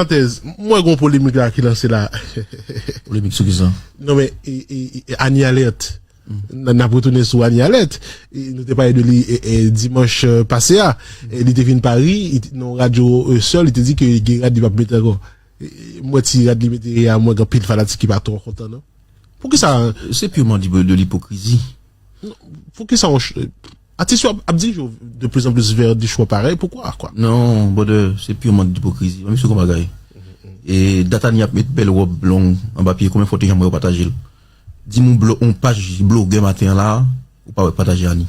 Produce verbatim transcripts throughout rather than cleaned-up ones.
Parantèz, m wè gon polemik la ki lanse la. Polemik sou kisa? Non, men, e, e, e, Annie Alerte. N, n ap retounen sou Annie Alerte. E, nou te pale de li e, e, dimanch e, pase a. E, li te vin Pari, li te- nan radyo e, sèl, li te di ke gen rad li p ap mete ankò. E, e, m wè ti rad li mete a, mwen gen pil fanatik ki pa twò kontan, non. Poukisa? Se purement de, de l'hypocrisie. Poukisa on ch- atis yo ap, ap dirije de plus en plus vers des choix pareils? Poukwa, kwa? Non, brother, se purement de l'hypocrisie. Mwen, se yon bagay. E dat Annie ap met bèl wòb long anba pye, konbyen fwa w te janm wè yo pataje l? Di m yon blo- yon paj blogè maten an la, ou pa wè pataje Annie.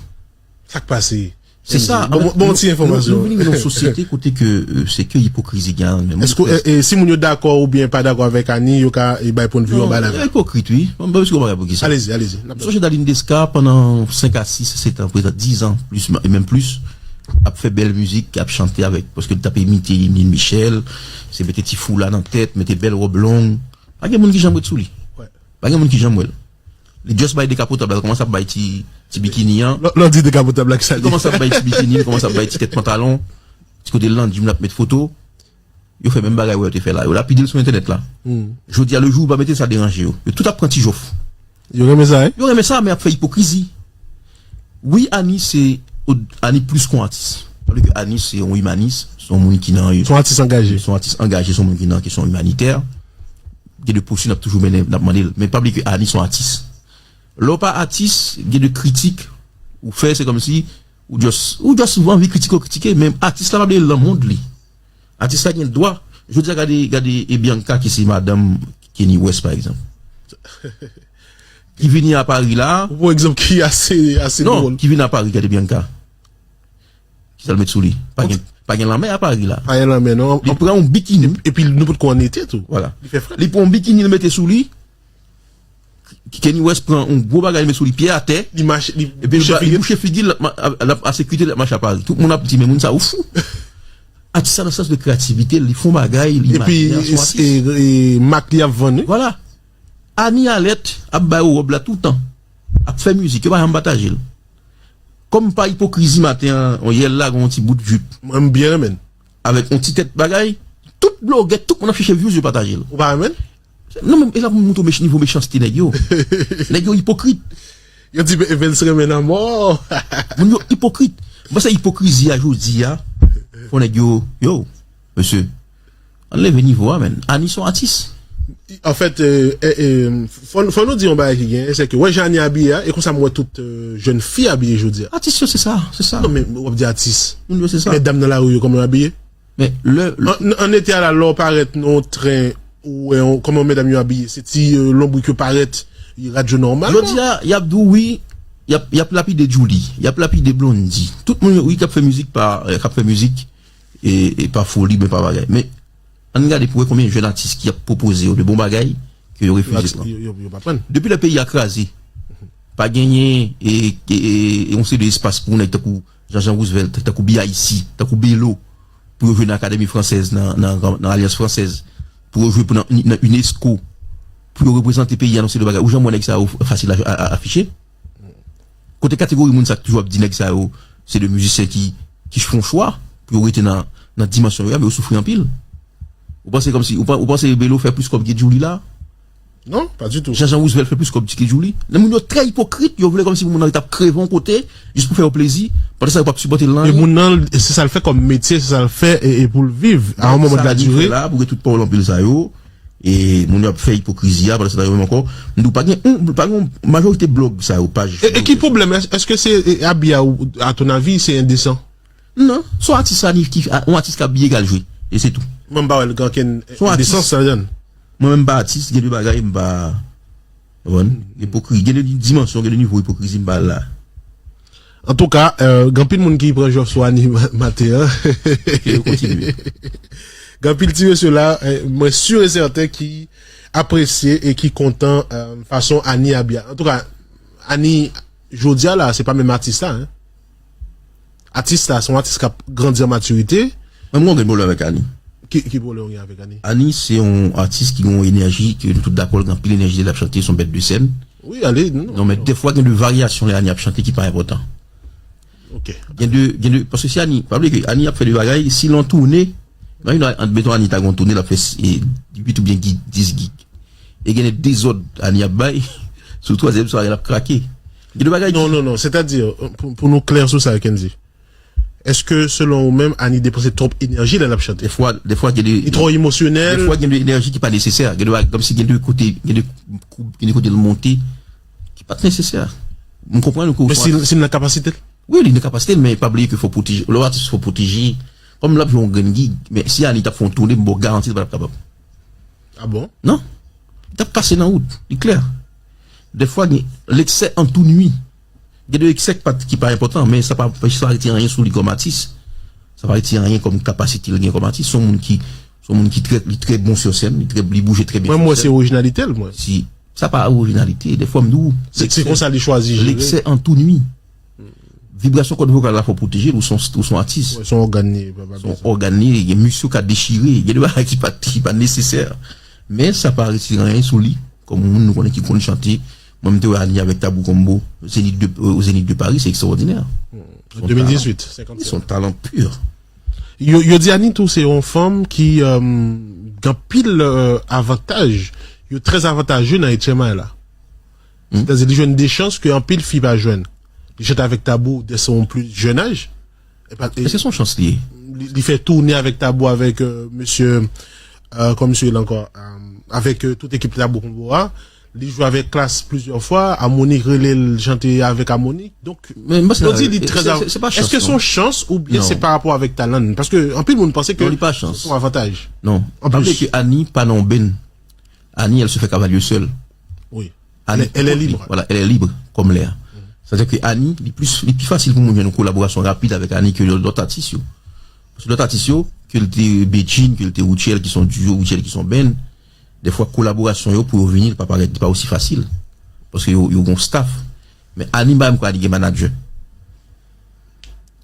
Sa k pase? Se sa. Bon, bon, ti enfòmasyon. Nou vini nan yon sosyete kote ke euh, se ke ipokrizi gen nan men. Èske e, e, si moun yo dakò oubyen pa dakò avèk Annie, yo ka e, bay pwen de vi yo anba la? Yo ipokrit, wi. Mwen pa sou bagay pou ki sa. Alezi, alezi. M sonje Darline Desca pandan senk a sis, sèt an, prezan diz an, plis, e menm plis, ap fè bèl mizik, ap chante avèk, paske l t ap imite Emile Michel, se mete ti foula nan tèt, mete bèl wòb long. Pa gen moun ki janm ret sou li. Pa gen moun ki janm wè l. Li just bay dekapotab la, kòmanse ap bay ti, ti bikini an. Lè w di dekapotab la, ki sa Li li? Kòmanse ap bay ti bikini, li kòmanse ap bay ti tèt pantalon, ti kote l nan jim l ap met foto. Yo fè menm bagay wè yo te fè la. Yo lapide l sou entènèt la. Jodi a le jou, ou pa mete sa deranje yo. Yo tout ap pran ti jòf. Yo renmen sa, wi. Yo renmen sa, men ap fè ipokrizi. Wi, Annie se Annie plis kon atis. Paske Annie se yon imanis, se yon moun ki nan Se yon atis angaje. Se yon atis angaje, se yon moun ki nan kesyon imanitè. Gen de posti n ap toujou mennen, n ap mande l. Men pa bliye ke Annie se yon atis. Lè w pa atis, gen de kritik ou fè, se kòmsi ou just, ou just anvi kritike, w kritike, men atis la pa bliye l nan mond li. Atis la gen dwa. Jodi a gade, gade e Bianca ki se madanm Kanye West, pa egzanp. Ki vini a Pari la. Ou pran egzanp ki ase, ase Non, dwòl. Ki vini a Pari, gade Bianca. Ki sa l met sou li? Pa gen, pa gen lanmè a Pari la. Pa gen lanmè, non. Li pran yon bikini. Epi nou potko an ete tou. Vwala. Li fè frèt. Li pran yon bikini, li mete sou li. Kanye West pran yon gwo bagay, li met sou li, pye atè. Li mache, li Epi bouche li figi l. bouche figi l, l ap ma- l ap- l ap asekite, l ap mache a Pari. Tout moun ap di, men moun sa ou fou. Atis sa nan sans de kreyativite, li fè yon bagay, li Epi imajinè, se yon e, atis. e, e, mak li ap vann, wi. Vwala. Annie Alerte ap bay wòb la toutan. Ap fè mizik, yo pa janm pataje l. Kòm pa ipokrizi maten an, on yè l la, gon ti bout jip. Mwen, m byen renmen. Avèk on ti tèt bagay, tout blogè, tout moun ap chèche views, yo pataje l. Ou pa renmen? Non, men e la pou m montre w mech- nivo mechanste nèg yo. Nèg yo ipokrit. Yo di Evens renmen nan mò. Moun yo ipokrit. Mwen se ipokrizi a jodi a. Fò nèg yo, yo, mesye, ann leve nivo a, men. Annie se yon atis. An fèt, e, e, e, fò, fò nou di yon bagay ki gen, se ke wè jan Annie abiye a, e konsa m wè tout e, jèn fi abiye jodi a. Atis yo, se sa, se sa. Non, men w ap di atis. Moun yo, se sa. Men dam nan lari yo, kòman yo abiye? Men lè, lè An, an ete a la, lè w parèt nan yon tren, ou wè yon- kòman medam yo abiye? Se ti e, lonbrik yo parèt, y rad yo nòmal. Jodi a, y ap di w wi, y ap, y ap lapide Djouly, y ap lapide Blondy. Tout moun yo, wi, k ap fè mizik pa, e, k ap fè mizik e, e pa foli, men pa bagay. Men, ann gade pou wè konbyen jèn atis ki ap pwopoze yo de bon bagay ke yo refize pran. Yo, yo, yo pa pran. Depi lè peyi a kraze, pa genyen e, e, e, e yon seri de espas pou nèg tankou Jean Jean Roosevelt, tankou B I C, tankou Belo, pou yo jwe nan Akademi Fransèz, nan, nan, nan Alyans Fransèz, pou yo jwe pou nan, nan unesco, pou yo reprezante peyi a nan seri de bagay. Ou janm wè nèg sa yo fasil a, a, a afiche? Kote kategori moun sa k toujou ap di nèg sa yo, se de mizisyen ki, ki fè yon chwa pou yo rete nan, nan dimansyon yo a, men yo soufri anpil. Ou panse kòmsi, ou, pa- ou panse Belo fè plis kòb ke Djouly la? Non, pa ditou. Jean Jean Roosevelt fè plis kòb ke Djouly. Nan moun yo trè ipokrit, yo vle kòmsi pou moun nan ret ap kreve yon kote, jis pou fè yo plezi, pandan sa yo p ap sipòte l nan E anyen. Moun nan, se sa l fè kòm metye, se sa l fè e, e pou l viv. A yon moman de la dire. La, pou gen tout pawòl anpil sa yo, e moun yo ap fè ipokrizi a, pandan sa yo menm ankò. M di w, pa gen, yon- pa gen yon majorite blòg sa yo, paj. E, e ki pwoblèm? Èske se e, abi a, ou- à ton avis, se endesan? Non, se yon atis la, ki, yon atis k ap biye k al jwe. E se tou. Mwen, m pa wè l gen okenn Se yon atis. Endesans ladan l. Mwen menm m pa atis, gen de bagay m pa. Konprann? Ipokri, gen de dimansyon, gen de nivo ipokrizi m pa al la. Antouka, euh, gen anpil moun ki pran jòf sou Annie ma- maten an. Ok, yo kontinye. Gen anpil ti mesye la, euh, mwen si e sèten ki apresye e ki kontan euh, fason Annie abiye. Antouka, Annie, jodi a la, se pa menm atis la, hein. Atis la, se yon atis k ap grandi an matirite. Mwen, mwen gen pwoblèm avèk Annie. Ki, ki pwoblèm ou gen avèk Annie? Annie, se yon atis ki gen yon enèji, ke nou tout dakò, l gen anpil enèji lè l ap chante, se yon bèt de sèn. Wi, ale, non. Non, men dèfwa, gen de varyasyon lè Annie ap chante ki pa enpòtan. Ok. Gen de, gen de, paske si Annie, pa bliye ke Annie ap fè de bagay, si l antounen, Nan yon an, meton Annie ta gon tounen, l ap fè s- e, uit oubyen gig, dis gig. E gen de dezòd Annie ap bay, sou twazyèm sware l ap krake. Gen de bagay Non, non, non. Sètadi, pou, pou nou klè sou sa, Kendy, èske selon ou menm, Annie depanse twòp enèji lè l ap chante? Defwa, defwa gen de Li twò emosyonèl? Defwa gen de enèji ki pa nesesè. Gen de bagay kòmsi gen de kote, gen de koub, gen de kote l monte ki pa t nesesè. M konprann ke Men si, si l nan kapasite l? Wi, li nan kapasite l, men pa bliye ke fò pwoteje. Lè w atis fò pwoteje. Kòm l ap jwe yon grenn gig, men si Annie t ap fè yon tounen, m ba w garanti l pa t ap kapab. Ah bon? Non. Li t ap kase nan wout. Li klè. Defwa, gen l'excès en tout nuit. Gen de eksè ki pa, ki pa enpòtan, men sa pa, sa pa retire anyen sou li kòm atis. Sa pa retire anyen kòm kapasite l gen kòm atis. Se yon moun ki, se yon moun ki trè, li trè bon sou sèn, li trè, li bouje trè byen. Mwen, sou mwen, se sèn. Orijinalite l, mwen. Si, sa pa orijinalite. Defwa, m di w, Se se konsa li chwazi jere. L'excès en tout nuit. Vibrasyon kòd vokal la fò pwoteje l, ou son, ou son atis. Son ògàn li, pa Son ògàn li, gen mis yo ka dechire, gen de bagay ki pa, ki pa nesesè. Men sa pa retire anyen sou li. Kòm moun nou konnen ki konn chante, mwen m te wè Annie avèk Tabou Combo, Zénith de, euh, au Zénith de Paris, se ekstraòdinè. An de mil dizuit, Li se yon talan pur. Yo, yo di Annie tou se yon fanm ki euh, gen anpil euh, avantaj. Yo trè avantaje nan H M I la. Sètadi li jwenn de chans ke anpil fi pa jwenn. Li chante avèk Tabou dè se yon pli jèn aj. E pa- e- Èske se yon chans li ye? Li, li fè tounen avèk Tabou avèk euh, mesye euh, kòman mesye l ankò euh, avèk euh, tout ekip Tabou Combo a. Li jwe avèk Klass plizyè fwa. Harmonik rele l chante avèk Harmonik. Donk Men m panse yo di li trè av- se pa chans. Èske se yon chans oubyen Non. Se pa rapò avèk talan l? Paske anpil moun panse ke Non, li pa chans. Se yon avantaj. Non. Pa bliye ke Annie pa nan obenn. Annie, elle se fait cavalier seule. Wi. Annie, Elle est- elle est libre. Voilà, elle est libre, comme l'air. Sètadi ke Annie, li pli, li pi fasil pou moun jwenn yon kolaborasyon rapid avèk Annie ke lòt atis yo. Paske lòt atis yo, ke l te Bedjine, ke l te Rutshelle, ki se yon duo, Rutshelle ki se yon band, defwa kolaborasyon yo pou yo vini, li pa parèt, li pa osi fasil. Paske yo, yo gen yon staff. Men Annie, m pa menm kwè Annie gen manager.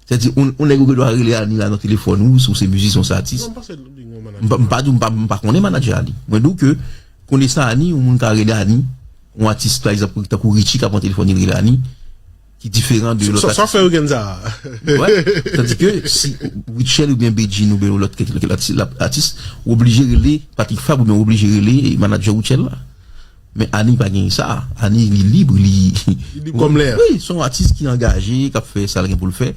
Sètadi, yon, yon nèg ou gen dwa rele Annie la nan telefòn ou, si w se mizisyen, w se atis. M pa, m pa di w, m pa, m pa konnen manager Annie. Mwen di w ke, konnen sa Annie, yon moun ka rele Annie, yon atis, pa egzanp, tankou Richie ka pran telefòn li rele Annie, ki diferan de lòt Sa, sa atis. Fè weekend sa. Wè. Tandis ke si Rutshelle oubyen Bedjine oubyen lòt kèk, kèk atis, la- atis, ou oblije rele Patrick Fabre oubyen ou oblije rele manager Rutshelle la. Men Annie pa gen sa. Annie li lib, li Li kòm lè. Wi, se yon atis ki angaje, k ap fè sa l gen pou l fè.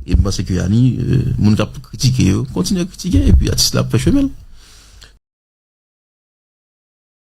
E m panse ke Annie, euh, moun k ap kritike yo, kontinye kritike, epi atis la ap fè chemen l.